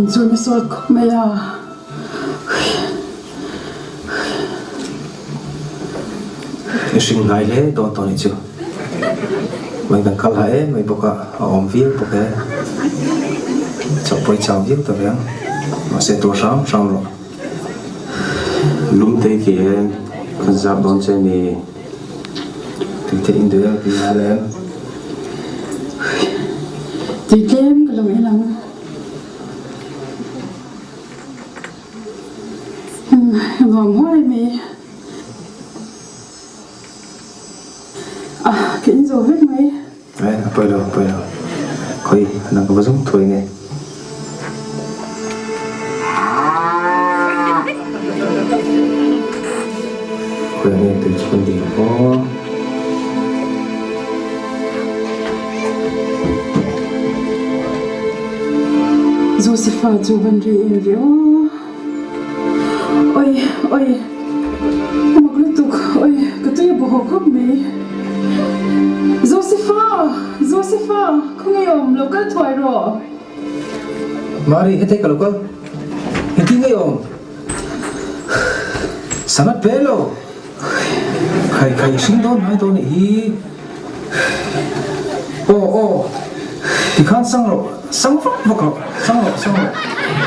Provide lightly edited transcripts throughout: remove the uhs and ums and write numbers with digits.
Pum chu na sawt khawp mai a. I hring hnai hle dawn tawh nih chu. Mai kan kal ha em mai bawk a, a awm viau bawk e. Chauh pawh i chau viau ta ve ang. Mahse tur hram hram rawh. Lum te i ti em? Kan zap dawn che ni. Tui te in duh em tih hal em? Tui tlem ka lo en ang. Nuam huai mai. A ka in zo vek mai. E a pawi lo a pawi lo. Khawi nang ka va zum thuai nge. Khawi nge tui chu kan dil aw. Josefa chu van rei em ve aw. Oi oi ka mak lutuk oi ka tui a bawhawh khawp mai. Josefa Josefa khawnge awm lo kal thuai rawh. Mari hetei ka lo kal heti ngei awm sangat pe lo khai khai hring dawn hnai dawn nih hi aw aw tikhan sang rawh sang vak vak rawh sang rawh sang rawh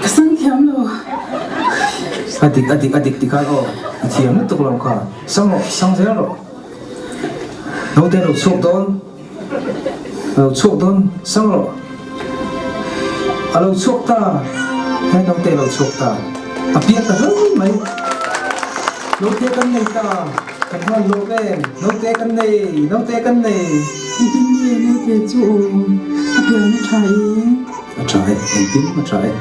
Ka sang thiam lo. A dik a dik a dik tikhan aw i thiam lutuk lo kha sang rawh sang zel rawh naute lo chhuak dawn. A lo chhuak dawn sang rawh. A lo chhuak ta. He naute a lo chhuak ta. A piak ta hlauh mai. Naute kan nei ta. Kan hman lawm em. Naute kan nei. Naute kan nei. Engtin nge naute chu aw? A pian a tha e. A tha e. Engtin a tha e.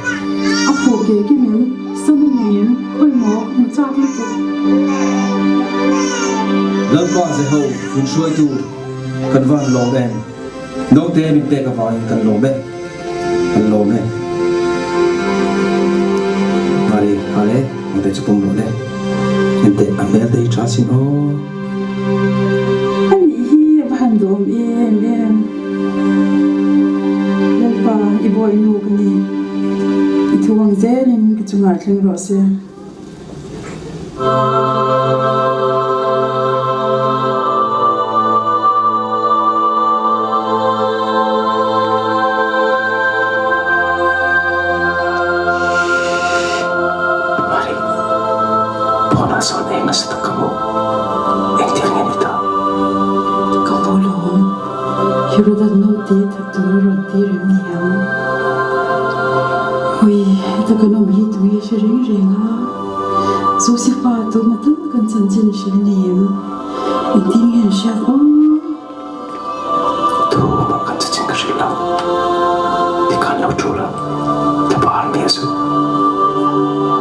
A fuh ke kim em? Sam a nei em? Khawi maw ka hmu chak lutuk. Lalpa Jeho min hruaitu. Kan van lawm em? Naute min pek avangin kan lawm e. Kan lawm e. Mari, hale, naute chu pawm rawh le. Enteh, a hmel te hi tha sin aw. A nih hi a va han dawm em em. Lalpa, i bawihnu ka ni. I thu ang zelin ka chungah thleng rawh se. Mari, pawnah sawn eng nasa tak ka hmu. Engthil nge ni ta? Ka hmu lawm. Herodan naute that tur a rawn tir em ni ang? Ui, heta kan awm hi tunge hre reng reng a? Josefa tuma tal kan chanchin hrilh nei em? Engtin nge an hriat aw? Tuma kan chanchin ka hrilh lo. Tikhan lo tul a, thla bar miah suh.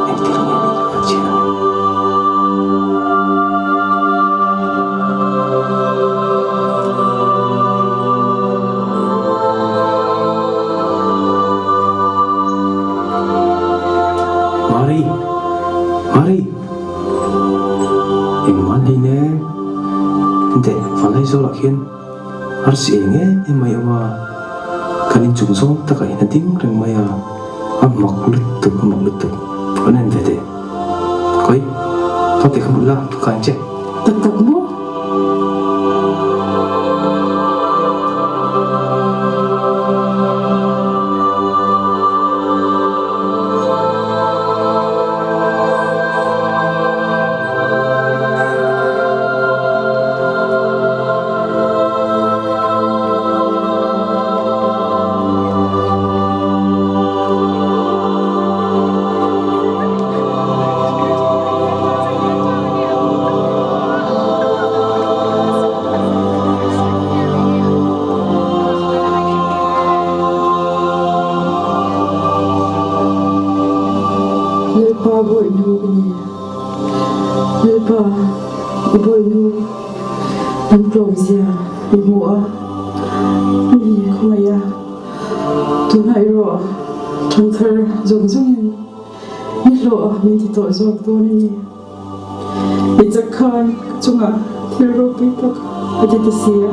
Engtin nge ni ka va chian ang? Mari! Mari! Engmah hlein e. Enteh, Vanlaizawl ah khian arsi eng em em mai awm a, kan inchung zawng takah hian a ding reng mai a, a mak lutuk, a mak lutuk. Kan en ve teh. Khawi, tawk te kha hmuh la, ka en che. Tak tak maw? Lalpa bawihnu ka ni. Lalpa, i bawihnu an tlawmzia i hmu a, mi khawngaih a, tunah erawh thangthar zawng zawngin Ni hlawh min ti tawh zawk dawn a ni. I chak khan ka chungah thil ropui tak a ti ta si a.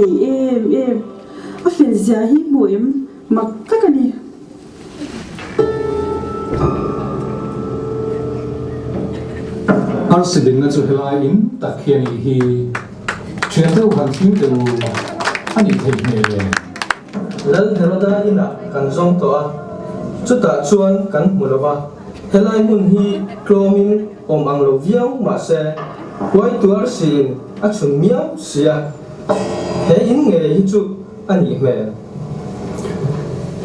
tlei em em. A fel zia hi hmuh em mak tak a ni. Arsi dinna chu helai in tak hi a nih hi. Thian deuh han thlir teh u a nih theih hmel e. Lal Heroda inah kan zawng tawh a, chutah chuan kan hmu lo va, helai hmun hi tlawmin awm ang lo viau mahse huai tuar siin a chhun miau si a, he in ngei hi chu a nih hmel.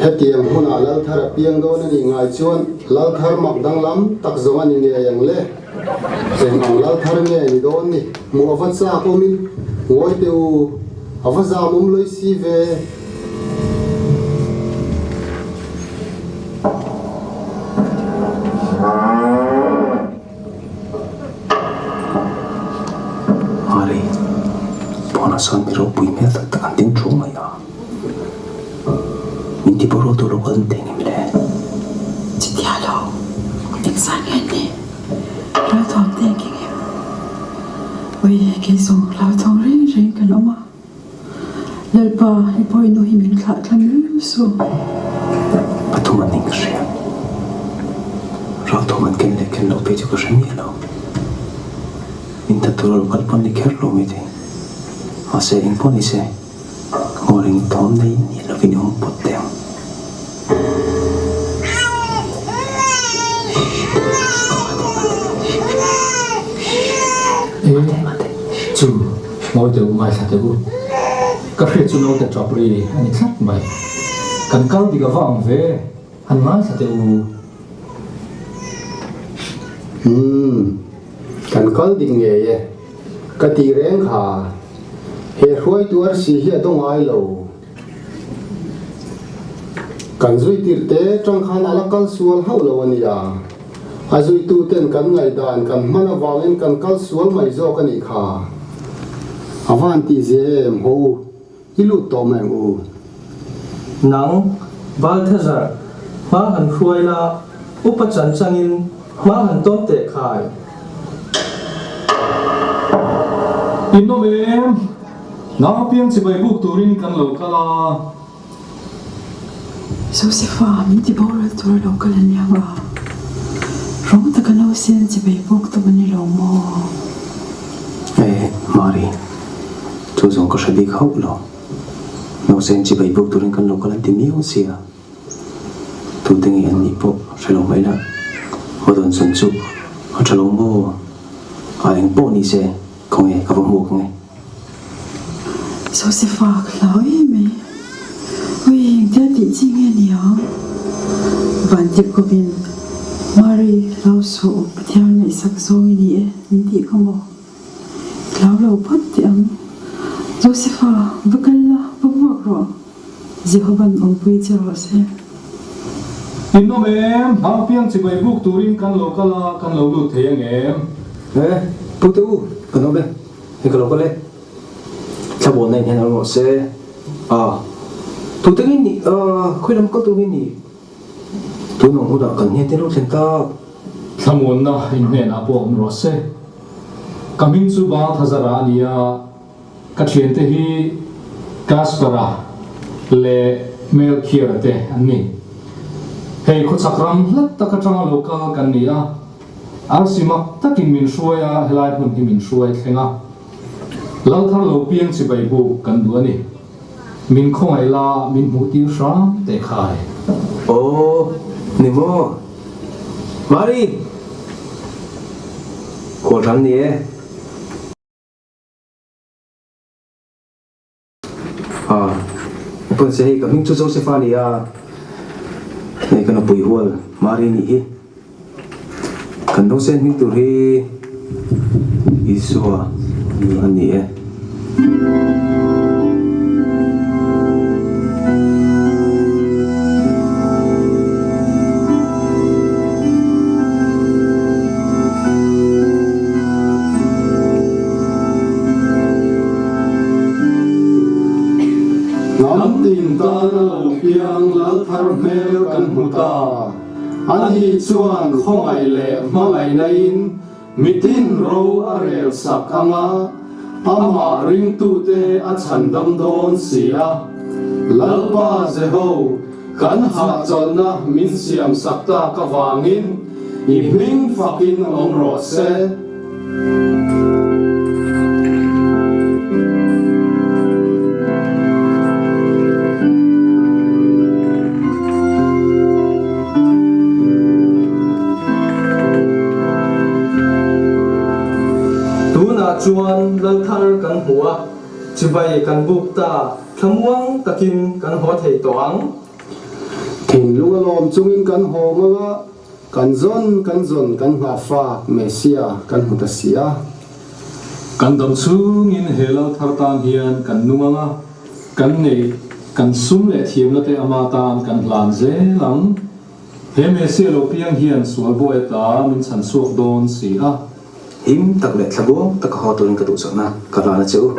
Hetiang hmunah Lal thar a piang dawn a nih ngai chuan Lal thar mak danglam tak zawng a ni ngei ang le. Eng ang lal thar nge ni dawn ni? Hmuh a va chak awmin ngawi teh u, a va zam awm lawih si ve. Mari, pawnah sawn mi ropui hmel tak tak an ding thu mai a, min ti boruak tur lo kal an teh ngem le? Chutia lo, engzah nge an nih? Ralthawm te an keng em? Ui, kei zawng hlauthawng reng reng kan awm a. Lalpa, i pawinu hi min thlah thla miau suh. Pathum an ning ka hria. Ralthawm an ken leh ken loh phei chu ka hre miah lo. Min that tur a lo kal pawn ni kher lo mai thei. Mahse, eng pawh ni se, Ngawring thawm nei ni lovin i awm pawt teh ang. E, chu, ngawi teh u, ngaithla teh u. Ka hriat chu naute tap ri a ni tlat mai. Kan kal dik a va ang ve, han ngaithla teh u. Umm, kan kal dik ngei e. Ka ti reng kha, he hruaitu arsi hi a daw ngai lo. Kan zui tirh te tang khan a la kal sual hauh lo a nia. A zuitu ten kan ngaihdan kan hman avangin kan kal sual mai zawk a nih kha. A van tih zia em haw u, i lut tawh mai ang u. Nang, Balthazar, hma han hruai la, upa chan changin hma han tawn teh khai. In awm em? Nau piang chibai buk turin kan lo kal a. Josefa, min ti boral tur a lo kal a niang a, rawng taka nausen chibai buk tum a ni lo maw? E, Mari, chu zawng ka hre bik hauh lo. Nausen chibai buk turin kan lo kal an ti miau sia. Tute nge an nih pawh hre lo mai la, haw dawn chhan chu a tha lo maw? A eng pawh ni se, khawnge ka va hmuak nge? Josefa ka hlau em mai. Ui engtia tih chi nge ni ang? Van tirh kawpin Mari hlau suh Pathian ngaihsak zawng i ni e min tih kha maw? Hlau lo phawt teh ang. Josefa va kal la va hmuak rawh. Jehova'n awmpui che rawh se. In awm em? Hau piang chibai buk turin kan lo kal a, kan lo lut thei ang em? E, Pu te u, kan awm e. Hei ka lo kal e. Thlamuanna in hian awm rawh se. A, tute nge nih? A, khawi lam kal tur nge nih? Tun ang hunah kan hnen te lo thlen tak. Thlamuanna in hnenah pawh awm rawh se. Ka hming chu Balthazar-a a ni a. Ka thiante hi Caspar-a leh Melchior-a te an ni. Hei khawchhak ram hlat tak atanga lo kal kan ni a, arsi mak takin min hruai a, helai hmun hi min hruai thleng a. Lal thar lo piang chibai buk kan duh a ni. Min khawngaih la min hmuh tir hram teh khai. Aw, ni maw? Mari! Khualhram ni e. A, pawn se hei ka hming chu Joseph a ni a, hei ka nupui hual Mari nih hi. Kan nausen hming tur hi Isua a ni e. Hnam tin tana lo piang lal thar hmel kan hmu ta. Ani chuan khawngaih leh hmangaihna in mitin ro a rel sak ang a. Amah ringtute a chhandam dawn si a. Lalpa Jeho, kan hahchawlhna min siamsak tak avangin i hming fakin awm rawh se. Tunah chuan lal thar kan hmu a, chibai kan buk ta, thlamuang takin kan haw thei tawh ang. Thinlung a lawm chungin kan haw mang a, kan zawn kan zawn kan nghah fak Messiah kan hmu ta si a. Kan dam chungin he lal thar tan hian kan nung ang a, kan neih, kan sum leh thiamna te ama tan kan hlan zel ang. He Messiah lo piang hian sual buai ata min chhan chhuak dawn si a. Him tak leh thlabuang taka haw turin ka duhsakna ka hlan a che u.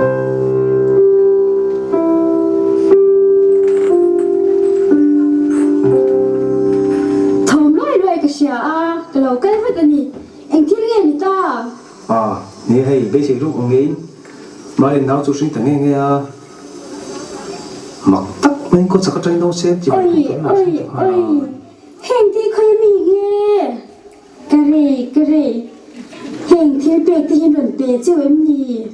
Thawm luai luai ka hria a, ka lo kal vat a ni. Engthil nge ni ta? A, ni hei, beisei ruk ang ngeiin Marin nau chu hring ta nge nge a. Mak tak maiin kawchak atangin no se ti Oi, oi, oi, heng te khawi mi nge? Ka rei, ka rei, heng thil pek te hi rawn pe cheu em ni?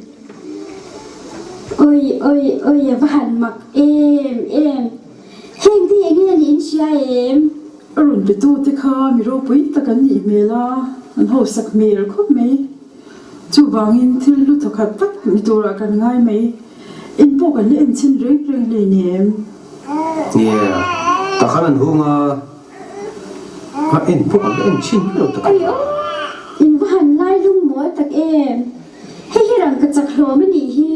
Oi, oi, oi, a va han mak em em, heng te hi enge ni in hria em? A rawn pe tu te kha mi ropui tak an nih hmel a, an hausak hmel khawp mai. Chuvangin thil hlu thawkhat tak ni turah kan ngai mai. En pawh kan la en chhin reng reng hlei nem. Nia, tah khan an hung a, a en pawh kan la en chhin hle lo tak a. Oi aw, in va han lai lung mawl tak em. Hei hi rangka chak hlawm a nih hi.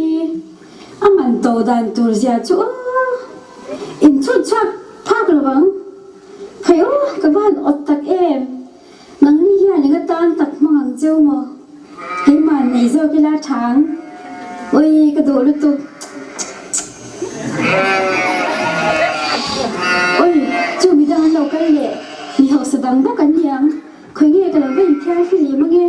A man to dan tur zia chu aw, in chhut chhuak phak lo ang. Hei aw, ka va han awt tak em. Nangni hian eng atan tak hmang ang cheu maw? Keimah nei zawk ila tha ang. Ui, ka duh lutuk. Ui, chu midang an lo kal leh mi hausa dang bawk an ni ang. Khawi nge ka lo va inthiar fihlim ange?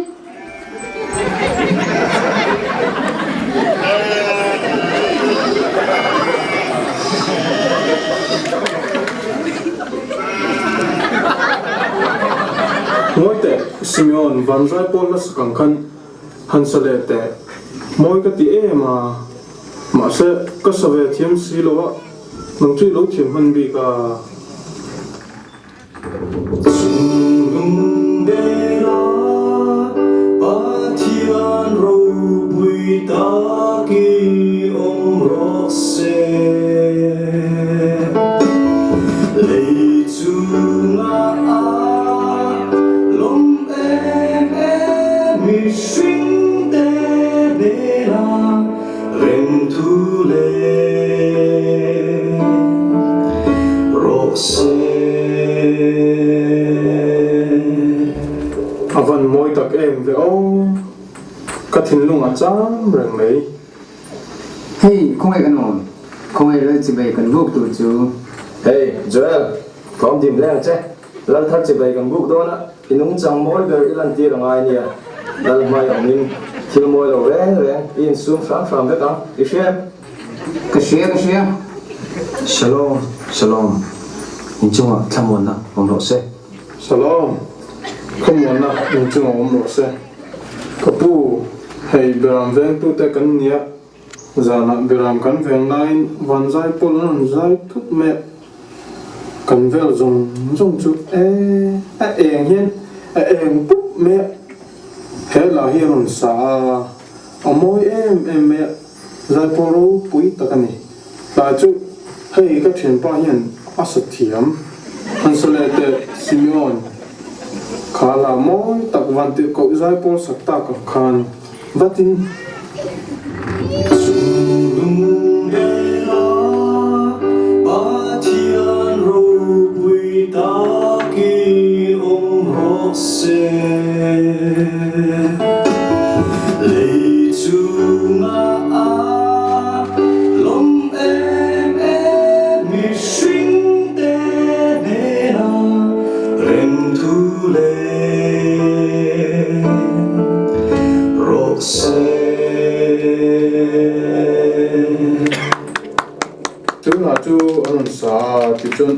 Ngawi teh, Simeon, vanzai pawl la sak ang khan han sa leh teh. Mawi ka ti em a, mahse ka sa ve thiam si lo a, nang chu i lo thiam hman bik a. A van mawi tak em ve aw, ka thinlung a cham reng mai. Hei, khawngaih ka nawn, khawngaih lal chibai kan buk tur chu. Hei, Joel, thawm dim hle ang che. Lal thar chibai kan buk dawn a, i nungchang mawi ber i lantir a ngai nia. Lal hmai awmin thil mawi lo reng reng i insum hram hram vek ang, i hria em? Ka hria, ka hria. Shalom, Shalom. Inchungah thlamuanna awm rawh se. Shalom, thlamuanna inchungah awm rawh se. Ka pu, hei Beram vengtute kan nia, zanah Beram kan veng laiin vanzai pawl an rawn zai thut mai a, kan vel zawng zawng chu e a eng hian a eng pup mai a, he lah hi a rawn sa a, a mawi em em mai a, zaipawl ropui tak a ni. Tlai chu hei ka thianpa hian a sa thiam. Han sa leh teh Simeon kha la mawi tak van tirh koh zai pawl sak tak ang khan vatin. hla chu an rawn sa a, tichuan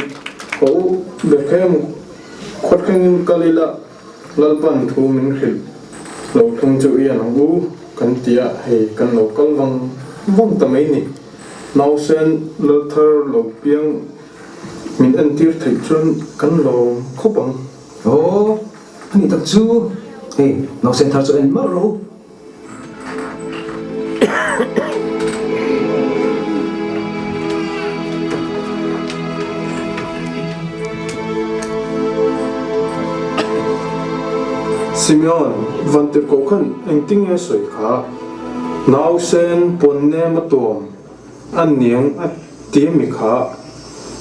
Haw u, Bethlehem khawthlengin kal ila, Lalpan thu min hrilh lo thung chu i an ang u kan ti a, hei kan lo kal vang vang ta mai ni. Nausen Lalthar lo piang min entir theih chuan kan lawm khawp ang. Aw, a nih tak chu, hei nausen thar chu en mauh rawh u. Simeon, Vantirhkoh khan engtinge sawi kha? Nausen pawn nem a tuam a niang a ti ami kha?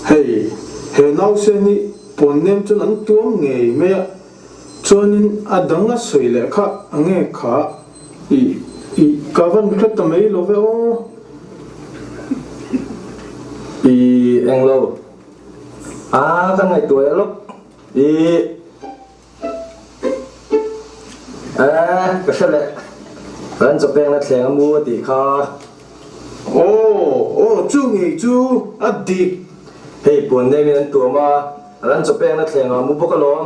Hei, he nausen hi pawn nem chuan an tuam ngei mai a. Chuanin a dang a sawi leh kha a nge kha i i ka van hre ta mai lo ve aw. I eng lo a ka ngaihtuah lawk i e ka hre leh ran chaw pekna thleng a mu a tih kha. Aw aw chu ngei chu a dik. Hei puan nengin an tuam a. Ran chaw pekna thleng ah mu bawk alawm.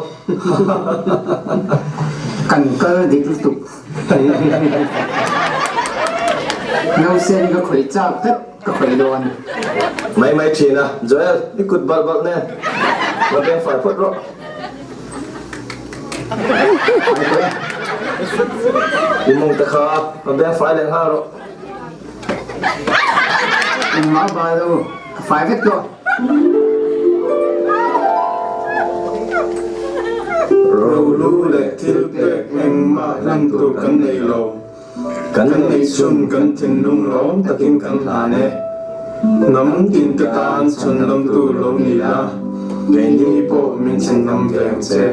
Kan kal dik lutuk. Nausen ka khawih chak tlat ka khawih dawn. Mai mai thin a, Joel i kut balh balh nen va beng fai phawt rawh. I mawng te kha va beng fai leh nghal rawh. Engmah a bal lo, ka fai vek tawh. Rohlu leh thil pek engmah hlan tur kan nei lo. Kan neihchhun kan thinlung lawm takin kan hlan e. Hnam tinte tan chhanlamtu lo ni la, keini pawh min chhanlam ve ang che.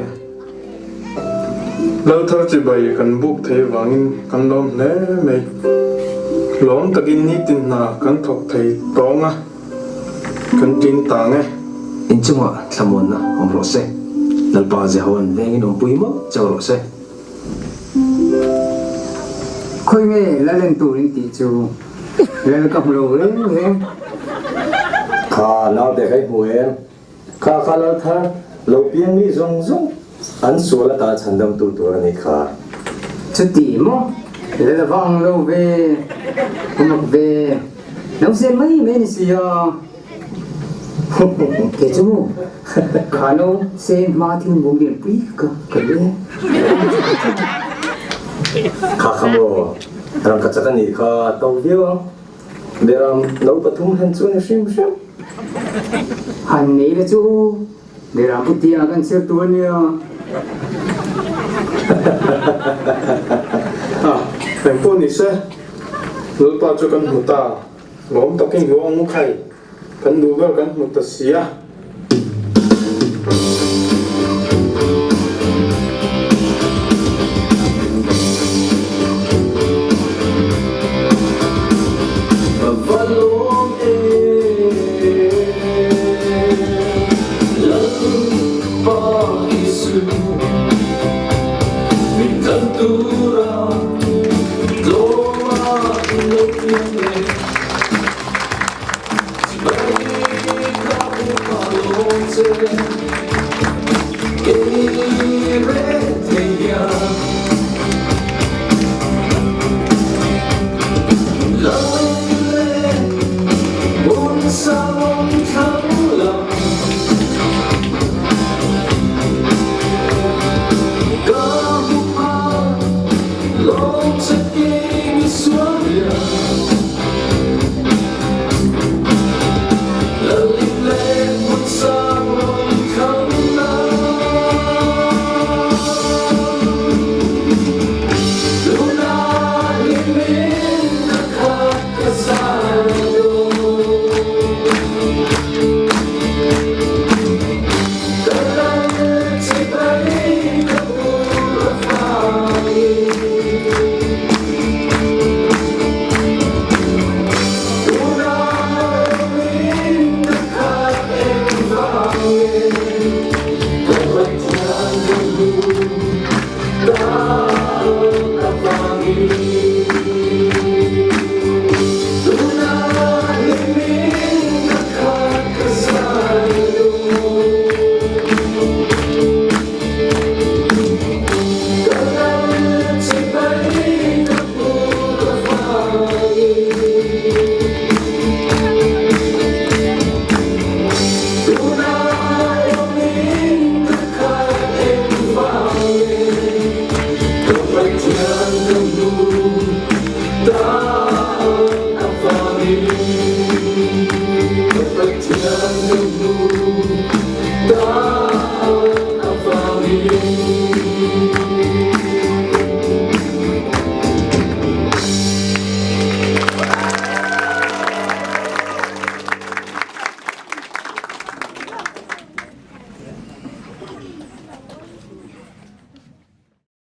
Lalthar chibai kan buk thei vangin kan lawm hle mai. Lawm takin nitin hna kan thawk thei tawng a, kan tin tang e. Inchungah thlamuanna awm rawh se. Lalpa Jehova'n vengin awmpui mawlh chauh rawh se. Khawi nge la len turin tih chu lal ka hmu lo reng reng. Kha naute ka i hmu em? Kha kha Lalthar, lo piang mi zawng zawng an sual ata chhandamtu tur a nih kha. Chuti maw? Lal va ang lo ve, ka mak ve, lo sen mai mai ni si a. Kei chu maw, kha no sen hma thil mum lian pui ka ka duh e. Kha kha maw, rangkachak a nih kha, to viau ang. Beram no pathum hen chu ni hrim hrim. Han nei la chu Beram putia kan chhir tur a nia. A, engpawh ni se, Lalpa chu kan hmu ta, lawm takin ruang mu khai, kan duh ber kan hmu ta si a.